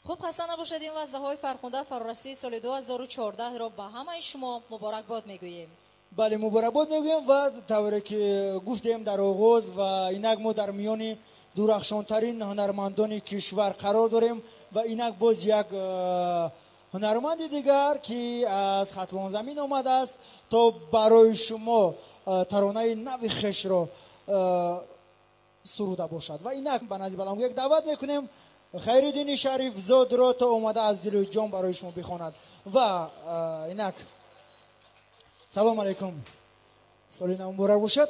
Хуб, хаста набошад, ин лаҳзаҳои фархунда фарорасии соли 2014 ро ба ҳамаи шумо муборакбод мегӯем. Бале, муборакбод мегӯем ва тавре ки гуфтем дар оғоз ва инак мо дар миёни дурахшонтарин ҳунармандони кишвар қарор дорем ва инак боз як ҳунарманди дигар ки аз Хатлонзамин омадааст то барои шумо таронаи нави хешро суруда бошад. Ва инак ба назди баландгӯяк даъват мекунем Хайриддини Шарифзодро то омада аз дилу ҷон барои шумо бихонад. Ва инак салом алайкум, соли нав муборак бошад.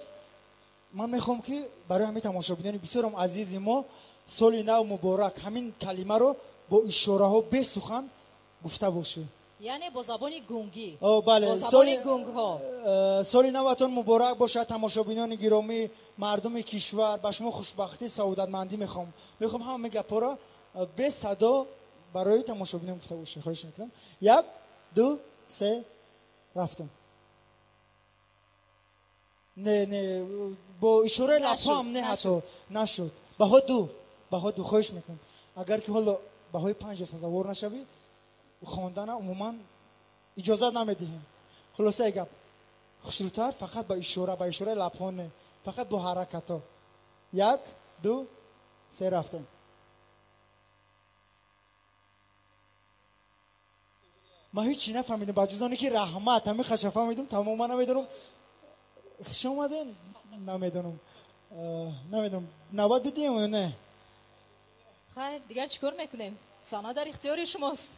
Ман мехоҳам ки барои ҳамин тамошобинони бисёрам азизи мо соли нав муборак ҳамин калимаро бо ишораҳо бесухан гуфта бошӣ. Яъне бо забони гунгӣ. Бале, бо забони гунгҳо. Соли наватон муборак бошад, тамошобинони гиромӣ, мардуми кишвар, ба шумо хушбахтӣ, саодатмандӣ мехоҳам. Мехоҳам ҳама гапҳоро бе садо барои тамошобинон гуфта бошӣ. Хоҳиш мекунам. 1, 2, 3, рафтем. Не, не, бо ишораи лабҳоам не, ҳатто нашуд. Баҳо 2, баҳо 2, хоҳиш мекунам. Агар ки ҳоло баҳои 5 сазовор нашавӣ, хондана умуман иҷозат намедиҳем. Хулосаи гап, хушрӯтар фақат ба ишора, ба ишораи лабҳо не, фақат бо ҳаракатҳо. 1, 2, 3, рафтем. Ман ҳеҷ чӣ нафаҳмидам, ба ҷуз оне ки раҳмат, ҳамин хаша фаҳмидам, тамоман намедонам. Хуш омаден? Намедонам. Намедонам. Навбат бидиҳем ё не? Хайр, дигар чӣ кор мекунем? Сана дар ихтиёри шумост.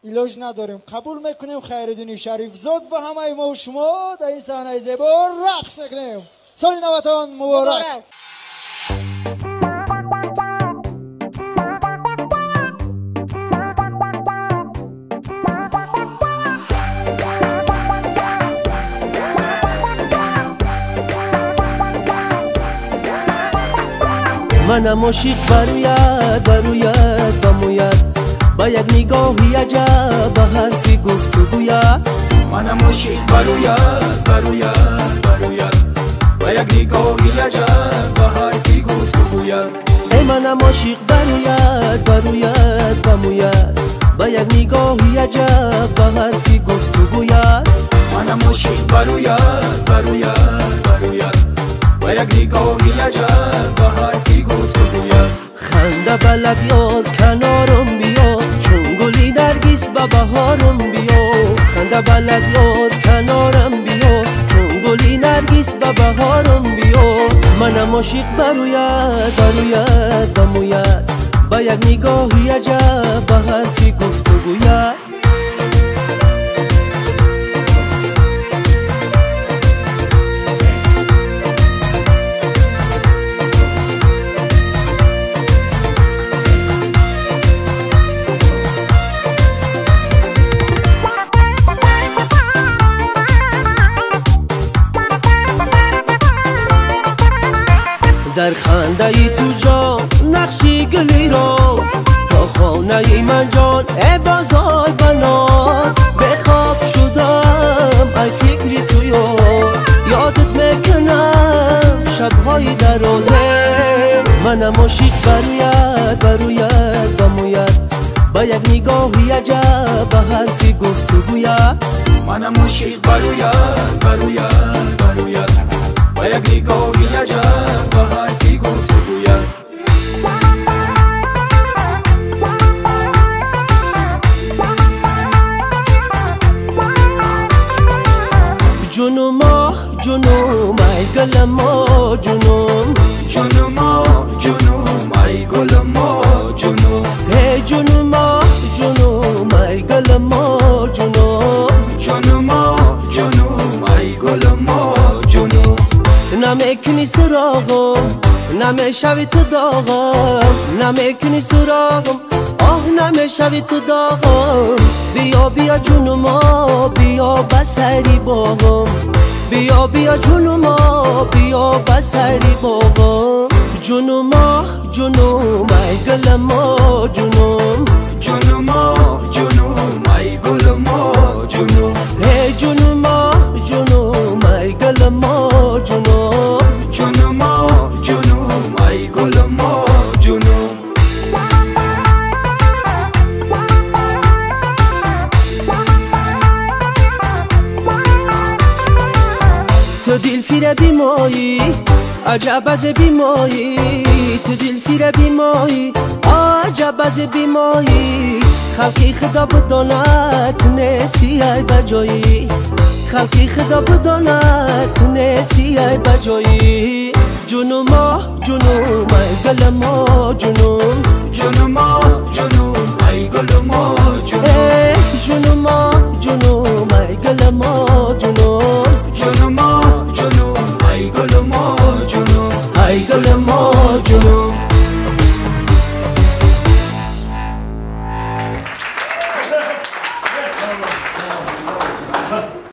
Илоҷ надорем. Қабул мекунем Хайриддини Шарифзод ва ҳамаи мо шумо дар ин саҳнаи зебо рақс мекунем. Соли наватон муборак. Манам ошиқ барояд, барояд, бамояд, ба як нигоҳи аҷаб, ба ҳарфи гуфтугӯяд. Манам ошиқ барояд, барояд, барояд, ба як нигоҳи аҷаб, ба ҳарфи гуфтугӯяд. Эй, манам ошиқ барояд, барояд, бамояд, ба як нигоҳи аҷаб, ба ҳарфи гуфтугӯяд. Манам ошиқ барояд, барояд, барояд, ба як нигоҳи аҷаб, ба ҳарфи гуфтугӯяд. Ханда ба лаб ёр, канорам биё, чун гули наргис ба баҳорам биё. Ханда ба лаб ёр, канорам биё, чун гули наргис ба баҳорам биё. Манам ошиқ барояд, барояд, бамояд, ба як нигоҳи аҷаб, ба ҳарфи гуфтугӯяд. Дар хандаи ту ҷон нақши гули роз, то хонаи ман ҷон э бозор ба ноз. Бехоб шудам ай фикри ту ёр, ёдат мекунам шабҳои дарозе. Манам ошиқ барояд, барояд, бамояд, ба як нигоҳи аҷаб, ба ҳарфи гуфтугӯяд. Манам ошиқ барояд, барояд, барояд, ба як нигоҳи аҷаб, ба ҳарфи гуфтугӯяд. Ҷунумо, ҷунум, ай гулмо, ҷунум. Ҷунумо, ҷунум, ай гулмо, ҷунум. Ҳей, ҷунумо, ҷунум, ай гулмо, ҷунум. Ҷунумо, ҷунум, ай гулмо, ҷунум. Намекунӣ суроғам, намешавӣ ту доғам. Намекунӣ суроғам, оҳ, намешавӣ ту доғам. Биё, биё, ҷунумо, биё ба сари боғам. Биё, биё, ҷунумо, биё ба сари боғам. Ҷунумо, ҷунум, ай гулмо, ҷунум. Ҷунумо, ҷунум, ай гулмо, ҷунум. Ҳей, ҷунумо, ҷунум, ай гулмо, ҷунум. Ҷунумо, ҷунум, ай гулмо, ҷунум. فیره بیمایی عجب از بیمایی تو دل فیره بیمایی عجب از بیمایی خلقی خدا بداند نیستی ای بجایی خلقی خدا بداند نیستی ای بجایی جنوما جنوم ای گل ما جنوم جنوما جنوم ای گل ما جنوم جنوما جنوم ای گل ما جنوم.